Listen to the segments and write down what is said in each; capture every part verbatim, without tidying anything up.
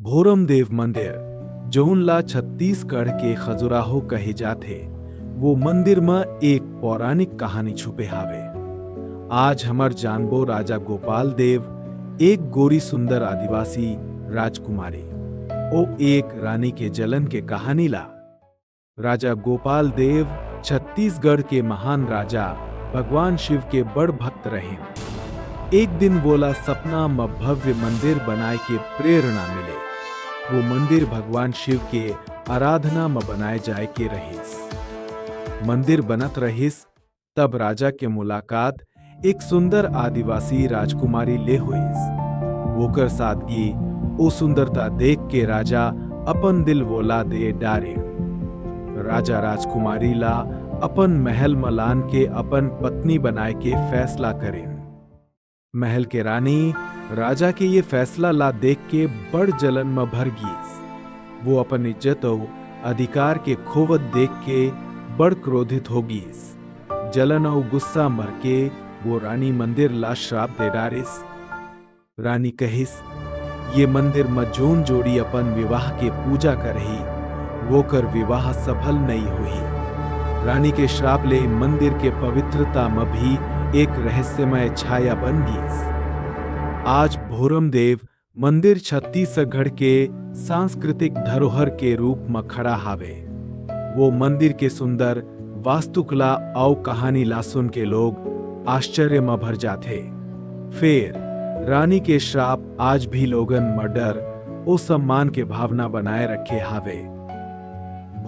भोरमदेव मंदिर, जौन ला छत्तीसगढ़ के खजुराहो कहे जाथे, वो मंदिर म एक पौराणिक कहानी छुपे हावे। आज हमर जानबो राजा गोपाल देव, एक गोरी सुंदर आदिवासी राजकुमारी, ओ एक रानी के जलन के कहानी ला। राजा गोपाल देव छत्तीसगढ़ के महान राजा भगवान शिव के बड़ भक्त रहिन। एक दिन वोला सपना म भव्य मंदिर बनाए के प्रेरणा मिले। वो मंदिर भगवान शिव के आराधना म बनाए जाए के रहिस। मंदिर बनत रहिस, तब राजा के मुलाकात एक सुंदर आदिवासी राजकुमारी ले होइस। वोकर सादगी, ओ सुंदरता देख के राजा अपन दिल वोला दे डारे। राजा राजकुमारी ला अपन महल म लान के अपन पत्नी बनाए के फैसला करेन। महल के रानी राजा के ये फैसला ला देख के बड़ जलन म भर गीस। वो अपन इज्जत अउ अधिकार के खोवत देख के बड़ क्रोधित हो गीस। जलन अउ गुस्सा मर के वो रानी मंदिर ला श्राप दे डारिस। रानी कहिस, "ये मंदिर म जोन जोड़ी अपन विवाह के पूजा करही, वोकर विवाह सफल नई होही।" रानी के श्राप ले मंदिर के पवित्रता म भी एक रहस्यमय छाया बन गीस। आज भोरमदेव मंदिर छत्तीसगढ़ के सांस्कृतिक धरोहर के रूप म खड़ा हावे। वो मंदिर के सुंदर वास्तुकला अउ कहानी ला सुन के लोग आश्चर्य म भर जाथे। फेर रानी के श्राप आज भी लोगन म डर ओ सम्मान के भावना बनाए रखे हावे।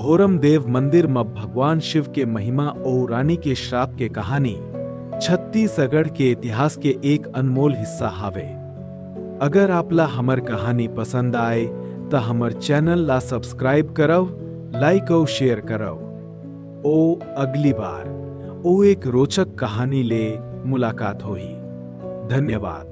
भोरमदेव मंदिर म भगवान शिव के महिमा अउ रानी के श्राप के कहानी छत्तीसगढ़ के इतिहास के एक अनमोल हिस्सा हावे। अगर आप ला हमर कहानी पसंद आए, त हमर चैनल ला सब्सक्राइब करव, लाइक अउ शेयर करव। ओ अगली बार ओ एक रोचक कहानी ले मुलाकात होही। धन्यवाद।